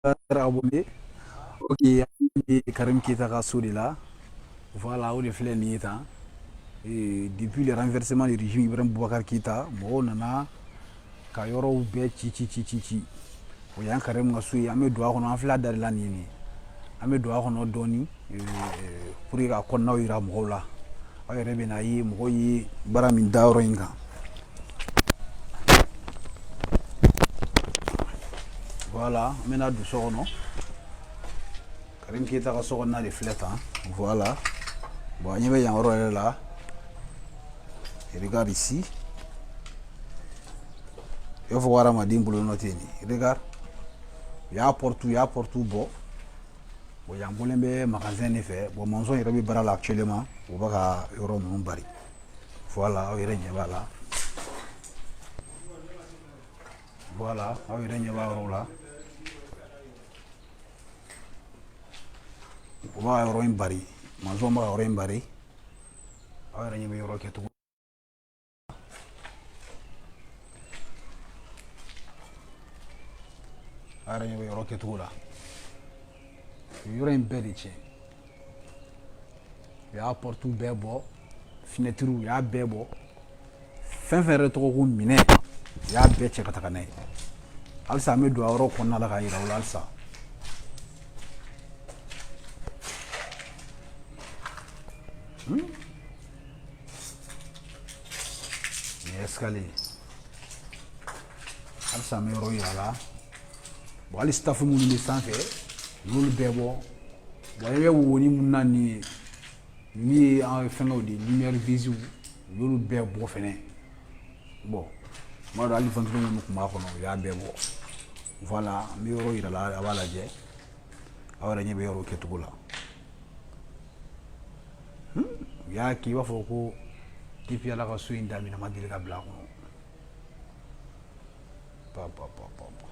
Abonné. Ok, Karim Keita ka so de la. Voilà, o de filɛ nin ye tan. Depuis le renversement du régime Ibrahim Boubacar Keita, mɔgɔw nana ka yɔrɔw bɛɛ ci ci ci ci ci. O y'an Karim ka so ye, an bɛ don a kɔnɔ, an filɛ a da de la nin ye. An bɛ don a kɔnɔ dɔɔni pour que ka kɔnɔnaw yira mɔgɔw la. Aw yɛrɛ bɛ n'a ye mɔgɔw ye baara min da yɔrɔ in kan. Voilà, an bɛna don so kɔnɔ. Karim Keita ka so kɔnɔna de filɛ tan. Voilà. Bon, an ɲɛ bɛ yan yɔrɔ yɛrɛ la. Regarde ici. I b'a fɔ ko hadamaden bolonɔ tɛ nin ye. Regarde. U y'a porte, u y'a porte bɔ. Bon, yan bɔlen bɛ magasin de fɛ. Bon, maçon yɛrɛ bɛ baara la actuellement. U bɛ ka yɔrɔ ninnu bari. Voilà, aw yɛrɛ ɲɛ b'a la. Voilà, aw yɛrɛ ɲɛ b'a yɔrɔ la. U b'a yɔrɔ in bari. Maçon b'a yɔrɔ in bari. Aw yɛrɛ ɲɛ bɛ yɔrɔ kɛcogo. Aw yɛrɛ ɲɛ bɛ yɔrɔ kɛcogo la. U ye yɔrɔ in bɛɛ de tiɲɛ. U y'a porte bɛɛ bɔ, fenêtre u y'a bɛɛ bɔ. Fɛn fɛn yɛrɛ tɔgɔ ko minɛn, u y'a bɛɛ cɛ ka taga n'a ye. Halisa an bɛ don a yɔrɔ kɔnɔna la k'a yira u la halisa. Nin ye escalier ye. Halisa an bɛ yɔrɔ yira la. Bon, hali staff minnu bɛ sanfɛ, u y'olu bɛɛ bɔ. Bon, i bɛ woni mun na nin ye, ninnu ye an fɛngɛw de ye, lumière visible, u y'olu bɛɛ bɔ fɛnɛ. Bon, n b'a dɔn hali ventilo minnu tun b'a kɔnɔ, u y'a bɛɛ bɔ. Voilà, an bɛ yɔrɔ yira la, a b'a lajɛ. Aw yɛrɛ ɲɛ bɛ yɔrɔ kɛcogo la. U y'a kɛ i b'a fɔ ko depuis Ala ka so in daminɛ ma deli ka bila a kɔnɔ. Pa pa pa pa pa.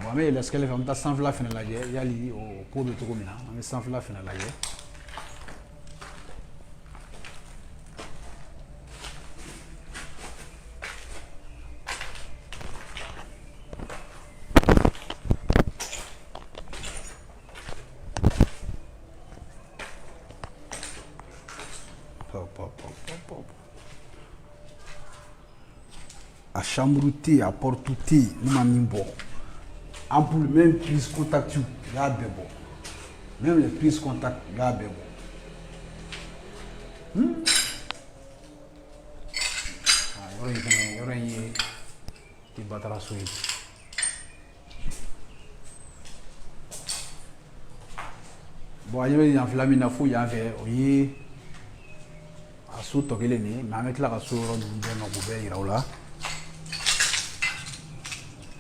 Bon, an bɛ yɛlɛ escalier fɛ, an bɛ taa sanfɛla fɛnɛ lajɛ, yali o ko bɛ cogo min na, an bɛ sanfɛla fɛnɛ lajɛ. Pa pa pa pa pa. A chambre tɛ yen, a porte tɛ yen, ne ma min bɔ. Ampoule, même prise contact, u y'a bɛɛ bɔ. Même les prises contact, u y'a bɛɛ bɔ. Ah, yɔrɔ in fɛnɛ, yɔrɔ in ye Batara so ye. Bon, an ɲɛ bɛ yan fila min na fo yan fɛ, o ye a so tɔ kelen de ye, mais an bɛ tila ka so yɔrɔ ninnu bɛɛ ma k'o bɛɛ yira u la.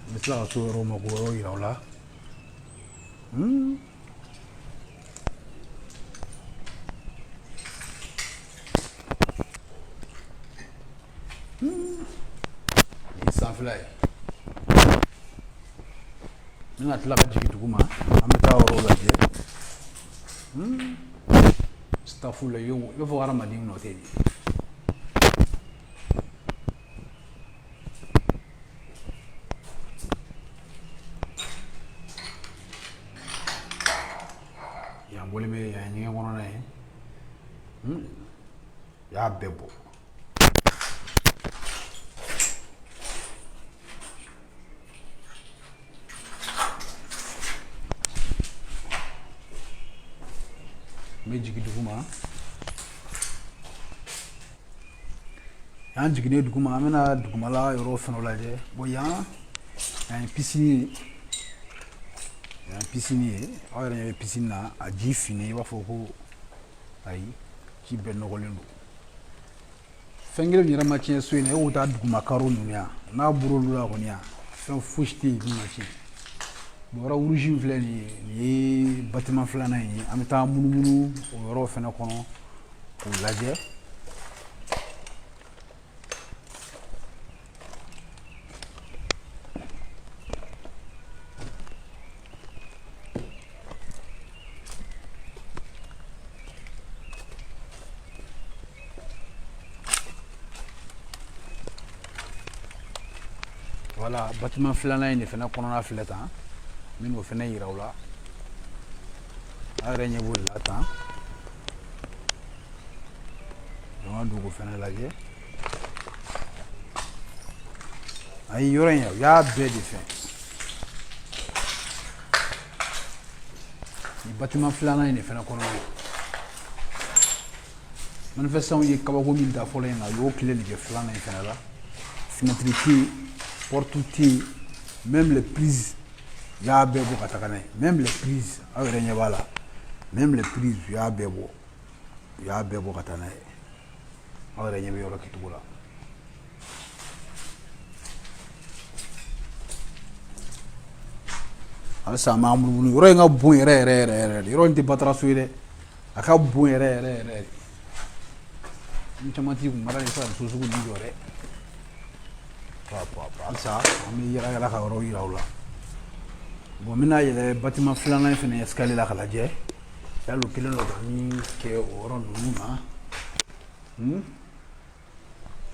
An bɛ tila ka so yɔrɔ ma k'o yɔrɔ yira u la. Nin ye sanfɛla ye. N bɛna tila ka jigin dugu ma, an bɛ taa yɔrɔw lajɛ. Staff la i b'a fɔ hadamaden nɔ tɛ nin ye. Yan bɔlen bɛ yan ɲɛgɛn kɔnɔna ye. U y'a bɛɛ bɔ. N bɛ jigin dugu ma. Yan jiginnen dugu ma, an bɛna dugumala yɔrɔ fɛnɛ lajɛ. Bon, yan yan ye piscine ye. Yan ye piscine ye. Aw yɛrɛ ɲɛ bɛ piscine na, a ji finnen i b'a fɔ ko ayi, ji bɛɛ nɔgɔlen don. Fɛn kelen min yɛrɛ ma tiɲɛ so in na, e k'o taa duguma carreau ninnu yan, n'a bɔr'olu la kɔni yan, fɛn fosi tɛ yen min ma tiɲɛ. Bon, yɔrɔ rouge in filɛ nin ye, nin ye bâtiment filanan ye. An bɛ taa munumunu o yɔrɔ fɛnɛ kɔnɔ k'o lajɛ. Voilà, bâtiment filanan in de fana kɔnɔna filɛ tan, n bɛn'o fana yira aw la. Aw yɛrɛ ɲɛ b'o de la tan. Donc an don k'o fana lajɛ. Ayi, yɔrɔ in, u y'a bɛɛ de fɛn. Nin bâtiment filanan in de fana kɔnɔ ye, manifestants ye kabako min da fɔlɔ in na, u y'o kelen de kɛ filanan in fana la. Fenêtre tɛ yen, porte tɛ yen, même les prises, u y'a bɛɛ bɔ ka taga n'a ye. Même les prises, aw yɛrɛ ɲɛ b'a la, même les prises, u y'a bɛɛ bɔ, u y'a bɛɛ bɔ ka taa n'a ye. Aw yɛrɛ ɲɛ bɛ yɔrɔ kɛcogo la. Halisa an b'an munumunu. Yɔrɔ in ka bon yɛrɛ yɛrɛ yɛrɛ yɛrɛ de. Yɔrɔ in tɛ bataraso ye dɛ, a ka bon yɛrɛ yɛrɛ yɛrɛ de. Ni caman t'i kun mara, i bɛ se ka so sugu ninnu jɔ dɛ. Halisa an bɛ yala yala ka yɔrɔ yira aw la. Bon, n bɛna yɛlɛ bâtiment filanan in fana escalier la ka lajɛ yali u kɛlen don ka min kɛ o yɔrɔ ninnu na.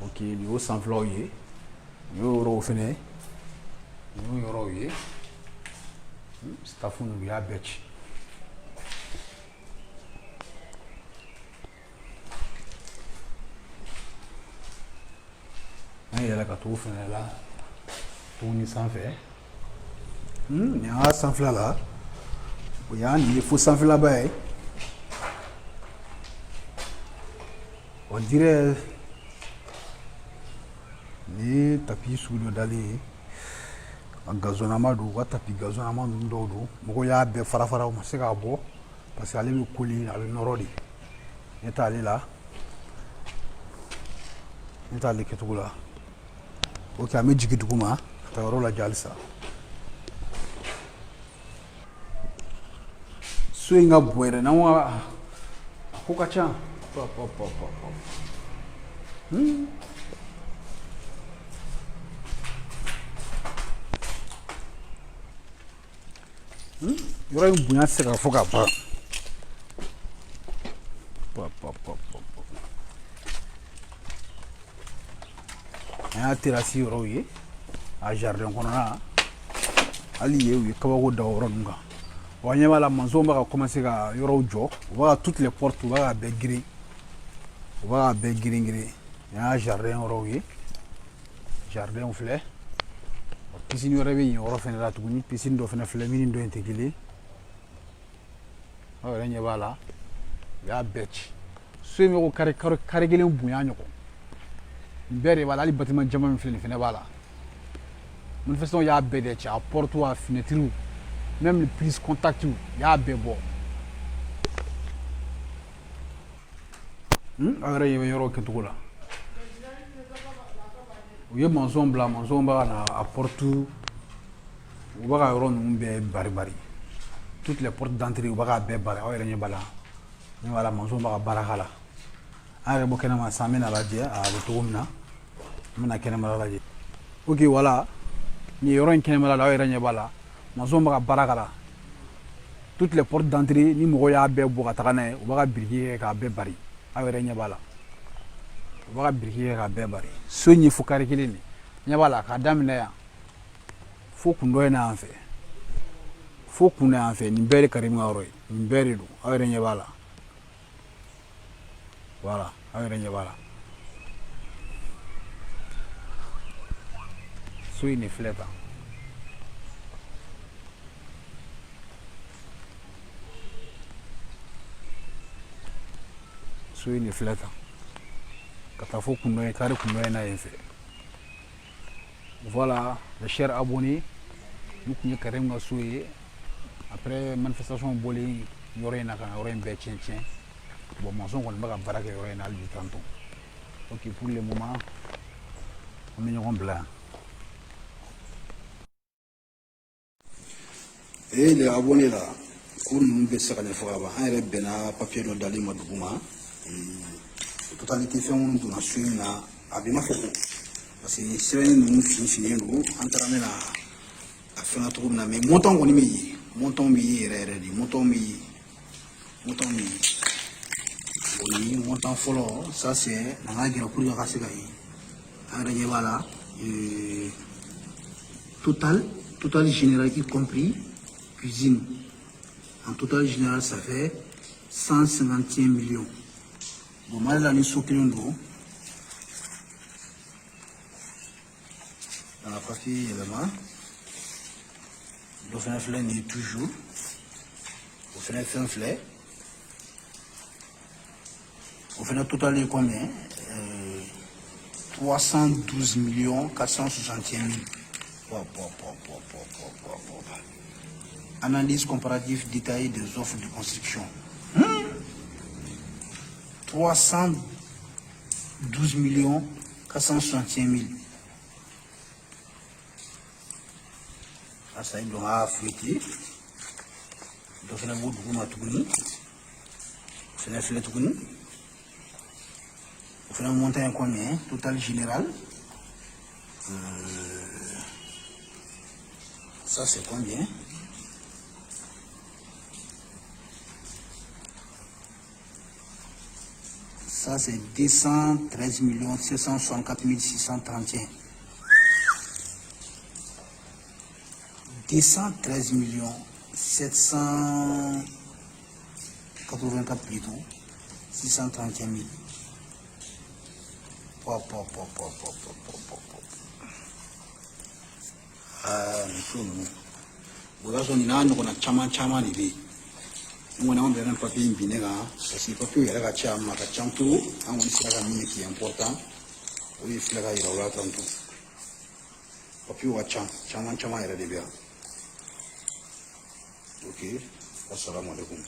Ok, nin y'o sanfɛlaw ye, nin y'o yɔrɔw fana ye, nin y'o yɔrɔw ye. Staff ninnu, u y'a bɛɛ ci. An yɛlɛ ka t'o fana la tuguni sanfɛ. Nin y'a sanfɛla la, o y'a nin ye fo sanfɛlaba ye. On dirait nin ye tapis sugu dɔ dalen ye, a gazonnama don. U ka tapis gazonnama ninnu dɔw don. Mɔgɔw y'a bɛɛ fara fara, u ma se k'a bɔ parce que ale bɛ koli, a bɛ nɔrɔ de. Ɲɛ t'ale la, ɲɛ t'ale kɛcogo la. Ok, an bɛ jigin dugu ma ka taa yɔrɔ lajɛ halisa. So in ka bon yɛrɛ, n'an ko a ko ka ca. Pa, pa, pa, pa, pa. Yɔrɔ in bonya tɛ se ka fɔ ka ban. Pa, pa, pa, pa, pa. An y'a terrasse yɔrɔw ye, a jardin kɔnɔna hali ye, u ye kabako da o yɔrɔ ninnu kan. Wa ɲɛ b'a la, maçon bɛ ka commencer ka yɔrɔw jɔ. U b'a ka toutes les portes, u b'a ka bɛɛ girin, u b'a ka bɛɛ girin girin. Nin y'a jardin yɔrɔw ye, jardin filɛ. Piscine wɛrɛ bɛ yen yɔrɔ fɛnɛ la tuguni. Piscine dɔ fɛnɛ filɛ, min ni dɔ in tɛ kelen. Aw yɛrɛ ɲɛ b'a la, u y'a bɛɛ ci. So in bɛ ko carré carré kelen bonya ɲɔgɔn. Nin bɛɛ de b'a la, hali bâtiment jama min filɛ nin fɛnɛ b'a la. Manifestants y'a bɛɛ de ci, a porte, a fenêtre, même les prises contact, u y'a bɛɛ bɔ. Aw yɛrɛ ɲɛ bɛ yɔrɔ kɛcogo la. U ye maçon bila, maçon bɛ ka na a porte, u bɛ ka yɔrɔ ninnu bɛɛ bari bari, toutes les portes d'entrée, u bɛ k'a bɛɛ bari. Aw yɛrɛ ɲɛ b'a la, ɲɛ b'a la, maçon bɛ ka baara k'a la. An yɛrɛ bɔ kɛnɛma sisan, an bɛna lajɛ a bɛ cogo min na. An bɛna kɛnɛmala lajɛ. Ok, voilà, nin ye yɔrɔ in kɛnɛmala la. Aw yɛrɛ ɲɛ b'a la, maçon bɛ ka baara k'a la. Toutes les portes d'entrée ni mɔgɔw y'a bɛɛ bɔ ka taga n'a ye, u bɛ ka biriki kɛ k'a bɛɛ bari. Aw yɛrɛ ɲɛ b'a la, u bɛ ka biriki kɛ k'a bɛɛ bari. So in ye fo carré kelen de. Ɲɛ b'a la, k'a daminɛ yan fo kun dɔ in na yan fɛ, fo kun na yan fɛ, nin bɛɛ de Karim ka yɔrɔ ye. Nin bɛɛ de don. Aw yɛrɛ ɲɛ b'a la. Voilà, aw yɛrɛ ɲɛ b'a la, so in de filɛ tan. So in de filɛ tan ka taa fo kun dɔ ye, carré kun dɔ in na yen fɛ. Voilà, les chers abonnés, nin tun ye Karim ka so ye après manifestation bɔlen yɔrɔ in na ka na yɔrɔ in bɛɛ tiɲɛ tiɲɛ. Bon, maçon kɔni bɛ ka baara kɛ yɔrɔ in na hali bi tantôt. Ok, pour le moment, an bɛ ɲɔgɔn bila yan. Et les abonnés là, ko ninnu bɛ se ka ɲɛfɔ ka ban. An yɛrɛ bɛnna papier dɔ dali ma dugu ma. Totalité fɛn minnu donna so in na, a bɛ i n'a fɔ ko parce que sɛbɛnni ninnu fin finnen don. An taara ne na a fɛn cogo min na, mais montant kɔni bɛ yen, montant bɛ yen yɛrɛ yɛrɛ de, montant bɛ yen, montant bɛ yen. O ye montant fɔlɔ, ça c'est na k'a jira pour que a ka se ka ye. An yɛrɛ ɲɛ b'a la. Total, total général y compris cuisine. En total général, ça fait 151 millions. Bon, Mali la ni so kelen don. Dans la papier yɛlɛma. Dɔ fana filɛ nin ye toujours. O fana fɛn filɛ. O fana total ye combien? 312 millions 461 000. Pop, pop, pop, pop, pop, pop, pop, pop. Analyse comparative détaillée des offres de construction. 312 millions 461 000. Asa i don a feuilleté. Dɔ fana b'o duguma tuguni. O fana filɛ tuguni. O fana montant ye combien? Total général. Ça c'est combien? Ça c'est 213 764 631. 213 784 plutôt, 631 000. Pop, pop, pop, pop, pop, pop, pop, pop, pop. Aa, nin so ninnu. O y'a sɔrɔ nin n'a ɲɔgɔnna caman caman de bɛ yen. N kɔni anw bɛnna nin papiye in binnen kan parce que papiyew yɛrɛ ka ca ma ka ca trop. An kɔni sera ka min ye qui est important, o de filɛ ka yira u la tantôt. Papiyew ka ca caman caman yɛrɛ de bɛ yan. Ok, assalamu alaikum.